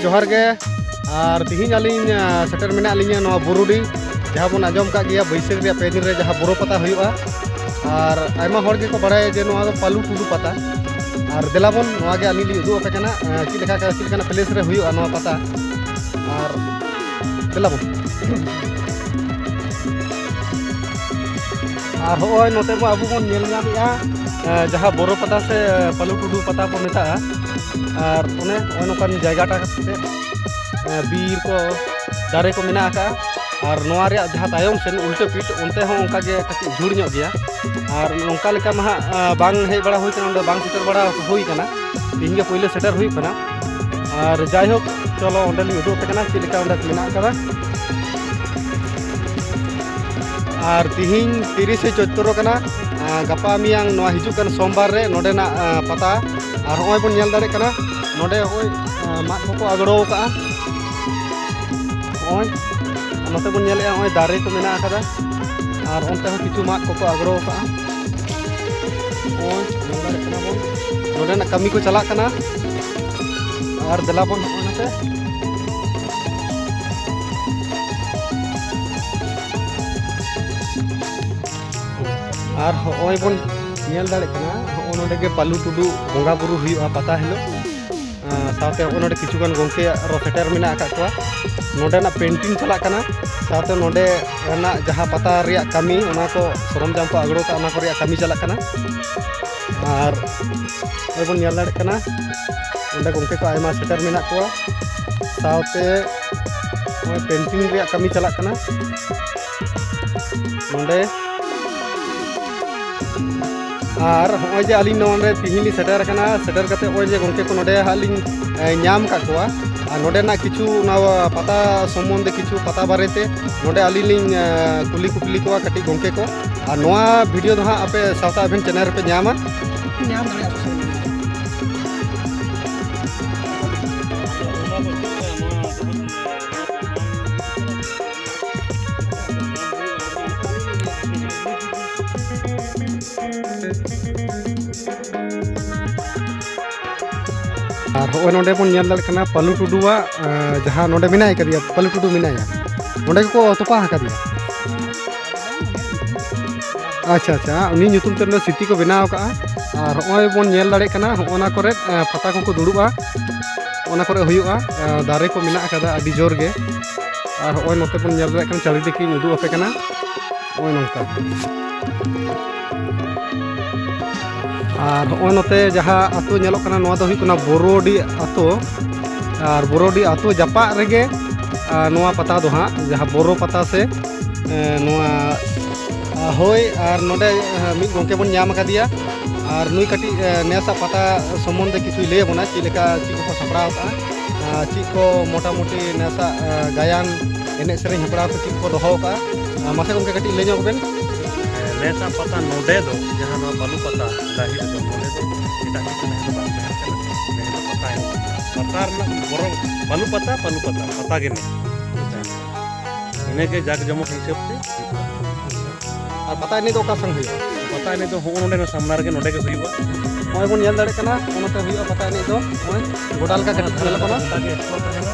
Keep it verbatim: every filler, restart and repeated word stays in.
ᱡᱚᱦᱟᱨ ᱜᱮ᱾ ᱟᱨ ᱛᱤᱦᱤᱧ ᱟᱹᱞᱤᱧ, ᱟ, ᱥᱮᱴᱮᱨ ᱢᱮᱱᱟᱜ ᱞᱤᱧᱟ ᱱᱚᱣᱟ ᱵᱩᱨᱩᱰᱤ, ᱡᱟᱦᱟᱸ ᱵᱚᱱ ᱟᱸᱡᱚᱢ ᱠᱟᱜ ᱜᱮᱭᱟ ᱵᱟᱹᱭᱥᱟᱹᱠᱷ ᱨᱮᱭᱟᱜ ᱯᱮ ᱫᱤᱱ ᱨᱮ ᱡᱟᱦᱟᱸ ᱵᱳᱨᱳ ᱯᱟᱛᱟ ᱦᱩᱭᱩᱜᱼᱟ᱾ ᱟᱨ ᱟᱭᱢᱟ ᱦᱚᱲ ᱜᱮᱠᱚ ᱵᱟᱲᱟᱭᱟ ᱡᱮ ᱱᱚᱣᱟ ᱫᱚ ᱯᱟᱞᱩ ᱴᱩᱰᱩ ᱯᱟᱛᱟ᱾ ᱟᱨ ᱫᱮᱞᱟ ᱵᱚᱱ, ᱱᱚᱣᱟ ᱜᱮ ᱟᱹᱞᱤᱧ ᱞᱤᱧ ᱩᱫᱩᱜ ᱟᱯᱮ ᱠᱟᱱᱟ, ᱟ, ᱪᱮᱫ ᱞᱮᱠᱟ, ᱪᱮᱫ ᱞᱮᱠᱟᱱᱟᱜ ᱯᱞᱮᱥ ᱨᱮ ᱦᱩᱭᱩᱜᱼᱟ ᱱᱚᱣᱟ ᱯᱟᱛᱟ᱾ ᱟᱨ ᱫᱮᱞᱟ ᱵᱚᱱ᱾ ᱟᱨ ᱦᱚᱸᱜᱼᱚᱭ ᱱᱚᱛᱮ ᱢᱟ ᱟᱵᱚ ᱵᱚᱱ ᱧᱮᱞ ᱧᱟᱢᱮᱜᱼᱟ, ᱮ, ᱡᱟᱦᱟᱸ ᱵᱳᱨᱳ ᱯᱟᱛᱟ ᱥᱮ ᱯᱟᱞᱩ ᱴᱩᱰᱩ ᱯᱟᱛᱟ ᱠᱚ ᱢᱮᱛᱟᱜᱼᱟ᱾ ᱟᱨ ᱚᱱᱮ ᱦᱚᱸᱜᱼᱚᱭ ᱱᱚᱝᱠᱟᱱ ᱡᱟᱭᱜᱟᱴᱟ ᱠᱟᱛᱮ, ᱮ, ᱵᱤᱨ ᱠᱚ, ᱫᱟᱨᱮ ᱠᱚ ᱢᱮᱱᱟᱜ ᱟᱠᱟᱫᱼᱟ᱾ ᱟᱨ ᱱᱚᱣᱟ ᱨᱮᱭᱟᱜ ᱡᱟᱦᱟᱸ ᱛᱟᱭᱚᱢ ᱥᱮᱱ ᱩᱞᱴᱟᱹ ᱯᱤᱴ, ᱚᱱᱛᱮ ᱦᱚᱸ ᱚᱱᱠᱟ ᱜᱮ ᱠᱟᱹᱴᱤᱡ ᱡᱷᱩᱲ ᱧᱚᱜ ᱜᱮᱭᱟ᱾ ᱟᱨ ᱱᱚᱝᱠᱟ ᱞᱮᱠᱟ ᱢᱟ ᱦᱟᱸᱜ, ᱮ, ᱵᱟᱝ ᱦᱮᱡ ᱵᱟᱲᱟ ᱦᱩᱭ ᱠᱟᱱᱟ, ᱚᱸᱰᱮ ᱵᱟᱝ ᱥᱮᱴᱮᱨ ᱵᱟᱲᱟ ᱦᱩᱭ ᱠᱟᱱᱟ᱾ ᱛᱤᱦᱤᱧ ᱜᱮ ᱯᱳᱭᱞᱳ ᱥᱮᱴᱮᱨ ᱦᱩᱭᱩᱜ ᱠᱟᱱᱟ᱾ ᱟᱨ ᱡᱟᱭᱦᱳᱠ, ᱪᱚᱞᱚ ᱚᱸᱰᱮ ᱞᱤᱧ ᱩᱫᱩᱜ ᱟᱯᱮ ᱠᱟᱱᱟ ᱪᱮᱫ ᱞᱮᱠᱟ ᱚᱸᱰᱮ ᱢᱮᱱᱟᱜ ᱟᱠᱟᱫᱟ᱾ ᱟᱨ ᱛᱤᱦᱤᱧ ᱛᱤᱨᱤᱥᱮ ᱪᱳᱭᱛᱨᱚ ᱠᱟᱱᱟ᱾ ᱟᱨ ᱜᱟᱯᱟ ᱢᱮᱭᱟᱝ ᱱᱚᱣᱟ ᱦᱤᱡᱩᱜ ᱠᱟᱱ ᱥᱳᱢᱵᱟᱨ ᱨᱮ ᱱᱚᱰᱮᱱᱟᱜ, ᱟᱨ, ᱯᱟᱛᱟ᱾ ᱟᱨ ᱦᱚᱸᱜᱼᱚᱭ ᱵᱚᱱ ᱧᱮᱞ ᱫᱟᱲᱮᱭᱟᱜ ᱠᱟᱱᱟ, ᱱᱚᱰᱮ ᱦᱚᱸᱜᱼᱚᱭ, ᱟᱨ, ᱢᱟᱫ ᱠᱚᱠᱚ ᱟᱜᱽᱲᱚ ᱟᱠᱟᱫᱼᱟ᱾ ᱦᱚᱸᱜᱼᱚᱭ ᱱᱚᱛᱮ ᱵᱚᱱ ᱧᱮᱞᱮᱫᱼᱟ, ᱦᱚᱸᱜᱼᱚᱭ ᱫᱟᱨᱮ ᱠᱚ ᱢᱮᱱᱟᱜ ᱟᱠᱟᱫᱟ᱾ ᱟᱨ ᱚᱱᱛᱮ ᱦᱚᱸ ᱠᱤᱪᱷᱩ ᱢᱟᱫ ᱠᱚᱠᱚ ᱟᱜᱽᱲᱚ ᱟᱠᱟᱫᱼᱟ᱾ ᱦᱚᱸᱜᱼᱚᱭ ᱧᱮᱞ ᱫᱟᱲᱮᱭᱟᱜ ᱠᱟᱱᱟ ᱵᱚᱱ, ᱱᱚᱰᱮᱱᱟᱜ ᱠᱟᱹᱢᱤ ᱠᱚ ᱪᱟᱞᱟᱜ ᱠᱟᱱᱟ᱾ ᱟᱨ ᱫᱮᱞᱟ ᱵᱚᱱ ᱦᱚᱸᱜᱼᱚᱭ ᱱᱚᱛᱮ᱾ ᱟᱨ ᱦᱚᱸᱜᱼᱚᱭ ᱵᱚᱱ ᱧᱮᱞ ᱫᱟᱲᱮᱭᱟᱜ ᱠᱟᱱᱟ, ᱦᱚᱸᱜᱼᱚ ᱱᱚᱰᱮ ᱜᱮ ᱯᱟᱞᱩ ᱴᱩᱰᱩ ᱵᱚᱸᱜᱟ ᱵᱩᱨᱩ ᱦᱩᱭᱩᱜᱼᱟ ᱯᱟᱛᱟ ᱦᱤᱞᱳᱜ᱾ ᱟᱨ ᱥᱟᱶᱛᱮ ᱦᱚᱸᱜᱼᱚ ᱱᱚᱰᱮ ᱠᱤᱪᱷᱩ ᱜᱟᱱ ᱜᱚᱢᱠᱮ ᱟᱨᱚ ᱥᱮᱴᱮᱨ ᱢᱮᱱᱟᱜ ᱟᱠᱟᱫ ᱠᱚᱣᱟ᱾ ᱱᱚᱰᱮᱱᱟᱜ ᱯᱮᱱᱴᱤᱝ ᱪᱟᱞᱟᱜ ᱠᱟᱱᱟ, ᱥᱟᱶᱛᱮ ᱱᱚᱰᱮ ᱨᱮᱱᱟᱜ ᱡᱟᱦᱟᱸ ᱯᱟᱛᱟ ᱨᱮᱭᱟᱜ ᱠᱟᱹᱢᱤ, ᱚᱱᱟ ᱠᱚ ᱥᱚᱨᱚᱢᱡᱟᱢ ᱠᱚ ᱟᱜᱽᱲᱚ ᱠᱟᱜᱼᱟ, ᱚᱱᱟ ᱠᱚ ᱨᱮᱭᱟᱜ ᱠᱟᱹᱢᱤ ᱪᱟᱞᱟᱜ ᱠᱟᱱᱟ᱾ ᱟᱨ ᱱᱚᱜᱼᱚᱭ ᱵᱚᱱ ᱧᱮᱞ ᱫᱟᱲᱮᱭᱟᱜ ᱠᱟᱱᱟ, ᱚᱸᱰᱮ ᱜᱚᱢᱠᱮ ᱠᱚ ᱟᱭᱢᱟ ᱥᱮᱴᱮᱨ ᱢᱮᱱᱟᱜ ᱠᱚᱣᱟ᱾ ᱥᱟᱶᱛᱮ ᱱᱚᱜᱼᱚᱭ ᱯᱮᱱᱴᱤᱝ ᱨᱮᱭᱟᱜ ᱠᱟᱹᱢᱤ ᱪᱟᱞᱟᱜ ᱠᱟᱱᱟ ᱱᱚᱰᱮ᱾ ᱟᱨ ᱦᱚᱸᱜᱼᱚᱭ ᱡᱮ ᱟᱹᱞᱤᱧ ᱱᱚᱰᱮ ᱛᱤᱦᱤᱧ ᱞᱤᱧ ᱥᱮᱴᱮᱨ ᱟᱠᱟᱱᱟ, ᱥᱮᱴᱮᱨ ᱠᱟᱛᱮ ᱱᱚᱜᱼᱚᱭ ᱡᱮ ᱜᱚᱢᱠᱮ ᱠᱚ ᱱᱚᱰᱮ ᱦᱟᱸᱜ ᱞᱤᱧ, ᱮ, ᱧᱟᱢ ᱟᱠᱟᱫ ᱠᱚᱣᱟ, ᱟᱨ ᱱᱚᱰᱮᱱᱟᱜ ᱠᱤᱪᱷᱩ ᱚᱱᱟ ᱯᱟᱛᱟ ᱥᱚᱢᱵᱚᱱᱫᱷᱮ, ᱠᱤᱪᱷᱩ ᱯᱟᱛᱟ ᱵᱟᱨᱮᱛᱮ ᱱᱚᱰᱮ ᱟᱹᱞᱤᱧ ᱞᱤᱧ, ᱮ, ᱠᱩᱞᱤ ᱠᱩᱯᱞᱤ ᱠᱚᱣᱟ ᱠᱟᱹᱴᱤᱡ ᱜᱚᱢᱠᱮ ᱠᱚ᱾ ᱟᱨ ᱱᱚᱣᱟ video ᱫᱚ ᱦᱟᱸᱜ ᱟᱯᱮ ᱥᱟᱶᱛᱟ ᱮᱵᱷᱮᱱ channel ᱨᱮᱯᱮ ᱧᱟᱢᱟ᱾ ᱧᱟᱢ ᱫᱟᱲᱮᱭᱟᱜᱼᱟ ᱯᱮ᱾ ᱟᱨ ᱦᱚᱸᱜᱼᱚᱭ ᱱᱚᱰᱮ ᱵᱚᱱ ᱧᱮᱞ ᱫᱟᱲᱮᱭᱟᱜ ᱠᱟᱱᱟ ᱯᱟᱞᱩ ᱴᱩᱰᱩᱣᱟᱜ, ᱟᱸ, ᱡᱟᱦᱟᱸ ᱱᱚᱰᱮ ᱢᱮᱱᱟᱭ ᱠᱟᱫᱮᱭᱟ, ᱯᱟᱞᱩ ᱴᱩᱰᱩ ᱢᱮᱱᱟᱭᱟ, ᱱᱚᱰᱮ ᱜᱮᱠᱚ ᱛᱚᱯᱟ ᱟᱠᱟᱫᱮᱭᱟ᱾ ᱟᱪᱪᱷᱟ, ᱟᱪᱪᱷᱟ, ᱩᱱᱤ ᱧᱩᱛᱩᱢ ᱛᱮ ᱱᱚᱰᱮ ᱥᱤᱛᱤ ᱠᱚ ᱵᱮᱱᱟᱣ ᱟᱠᱟᱫᱼᱟ᱾ ᱟᱨ ᱦᱚᱸᱜᱼᱚᱭ ᱵᱚᱱ ᱧᱮᱞ ᱫᱟᱲᱮᱭᱟᱜ ᱠᱟᱱᱟ, ᱦᱚᱸᱜᱼᱚ ᱱᱟ ᱠᱚᱨᱮ, ᱟᱸ, ᱯᱟᱛᱟ ᱠᱚᱠᱚ ᱫᱩᱲᱩᱵᱼᱟ, ᱚᱱᱟ ᱠᱚᱨᱮ ᱦᱩᱭᱩᱜᱼᱟ᱾ ᱟᱸ, ᱫᱟᱨᱮ ᱠᱚ ᱢᱮᱱᱟᱜ ᱟᱠᱟᱫᱟ ᱟᱹᱰᱤ ᱡᱳᱨ ᱜᱮ᱾ ᱟᱨ ᱦᱚᱸᱜᱼᱚᱭ ᱱᱚᱛᱮ ᱵᱚᱱ ᱧᱮᱞ ᱫᱟᱲᱮᱭᱟᱜ ᱠᱟᱱᱟ, ᱪᱟᱹᱞᱤ ᱫᱮᱠᱷᱤᱧ ᱩᱫᱩᱜ ᱟᱯᱮ ᱠᱟᱱᱟ᱾ ᱱᱚᱜᱼᱚᱭ ᱱᱚᱝᱠᱟ᱾ ᱟᱨ ᱦᱚᱸᱜᱼᱚᱭ ᱱᱚᱛᱮ ᱡᱟᱦᱟᱸ ᱟᱛᱳ ᱧᱮᱞᱚᱜ ᱠᱟᱱᱟ, ᱱᱚᱣᱟ ᱫᱚ ᱦᱩᱭᱩᱜ ᱠᱟᱱᱟ ᱵᱳᱨᱳᱰᱤ ᱟᱛᱳ᱾ ᱟᱨ ᱵᱳᱨᱳᱰᱤ ᱟᱛᱳ ᱡᱟᱯᱟᱜ ᱨᱮᱜᱮ, ᱟᱨ ᱱᱚᱣᱟ ᱯᱟᱛᱟ ᱫᱚ ᱦᱟᱸᱜ, ᱡᱟᱦᱟᱸ ᱵᱳᱨᱳ ᱯᱟᱛᱟ ᱥᱮ, ᱮ, ᱱᱚᱣᱟ, ᱟ, ᱦᱳᱭ, ᱟᱨ ᱱᱚᱰᱮ, ᱮ, ᱢᱤᱫ ᱜᱚᱢᱠᱮ ᱵᱚᱱ ᱧᱟᱢ ᱟᱠᱟᱫᱮᱭᱟ᱾ ᱟᱨ ᱱᱩᱭ ᱠᱟᱹᱴᱤᱡ, ᱮ, ᱱᱮᱥᱟᱜ ᱯᱟᱛᱟ ᱥᱚᱢᱵᱚᱱᱫᱷᱮ ᱠᱤᱪᱷᱩᱭ ᱞᱟᱹᱭ ᱟᱵᱚᱱᱟ, ᱪᱮᱫ ᱞᱮᱠᱟ, ᱪᱮᱫ ᱠᱚᱠᱚ ᱥᱟᱯᱲᱟᱣ ᱠᱟᱜᱼᱟ, ᱟᱨ ᱪᱮᱫ ᱠᱚ ᱢᱚᱴᱟᱢᱩᱴᱤ ᱱᱮᱥᱟᱜ, ᱮ, ᱜᱟᱭᱟᱱ, ᱮᱱᱮᱡ ᱥᱮᱨᱮᱧ ᱦᱮᱯᱨᱟᱣ ᱠᱚ ᱪᱮᱫ ᱠᱚ ᱫᱚᱦᱚ ᱠᱟᱜᱼᱟ᱾ ᱟᱨ ᱢᱟᱥᱮ ᱜᱚᱢᱠᱮ ᱠᱟᱹᱴᱤᱡ ᱞᱟᱹᱭ ᱧᱚᱜ ᱵᱮᱱ᱾ ᱱᱮᱥᱟᱜ ᱯᱟᱛᱟ ᱱᱚᱰᱮ ᱫᱚ, ᱡᱟᱦᱟᱸ ᱱᱚᱣᱟ ᱵᱟᱹᱞᱩ ᱯᱟᱛᱟ ᱰᱟᱹᱦᱤ ᱨᱮᱫᱚ, ᱱᱚᱰᱮ ᱫᱚ ᱮᱴᱟᱜ ᱠᱤᱪᱷᱩ ᱢᱮᱱ ᱫᱚ ᱵᱟᱝ ᱛᱟᱦᱮᱸ ᱠᱟᱱᱟ᱾ ᱱᱚᱰᱮ ᱫᱚ ᱯᱟᱛᱟ ᱮᱱᱮᱡ, ᱯᱟᱛᱟ ᱨᱮᱱᱟᱜ ᱵᱚᱨᱚ-, ᱵᱟᱹᱞᱩ ᱯᱟᱛᱟ, ᱵᱟᱹᱞᱩ ᱯᱟᱛᱟ, ᱯᱟᱛᱟ ᱜᱮ ᱢᱮᱱ᱾ ᱤᱱᱟᱹᱜᱮ ᱡᱟᱠ ᱡᱚᱢᱚᱠ ᱦᱤᱥᱟᱹᱵ ᱛᱮ᱾ ᱟᱨ ᱯᱟᱛᱟ ᱮᱱᱮᱡ ᱫᱚ ᱚᱠᱟ ᱥᱮᱱ ᱦᱩᱭᱩᱜᱼᱟ? ᱯᱟᱛᱟ ᱮᱱᱮᱡ ᱫᱚ ᱦᱚᱸᱜᱼᱚ ᱱᱚᱰᱮ ᱥᱟᱢᱱᱟ ᱨᱮᱜᱮ, ᱱᱚᱰᱮ ᱜᱮ ᱦᱩᱭᱩᱜᱼᱟ᱾ ᱱᱚᱜᱼᱚᱭ ᱵᱚᱱ ᱧᱮᱞ ᱫᱟᱲᱮᱭᱟᱜ ᱠᱟᱱᱟ, ᱚᱱᱟᱛᱮ ᱦᱩᱭᱩᱜᱼᱟ ᱯᱟᱛᱟ ᱮᱱᱮᱡ ᱫᱚ᱾ ᱱᱚᱜᱼᱚᱭ ᱜᱚᱰᱟ ᱞᱮᱠᱟ ᱠᱟᱹᱴᱤᱡ ᱧᱮᱞᱚᱜ ᱠᱟᱱᱟ᱾ ᱜᱚᱴᱟ ᱜᱮ explore ᱛᱟᱦᱮᱱᱟ᱾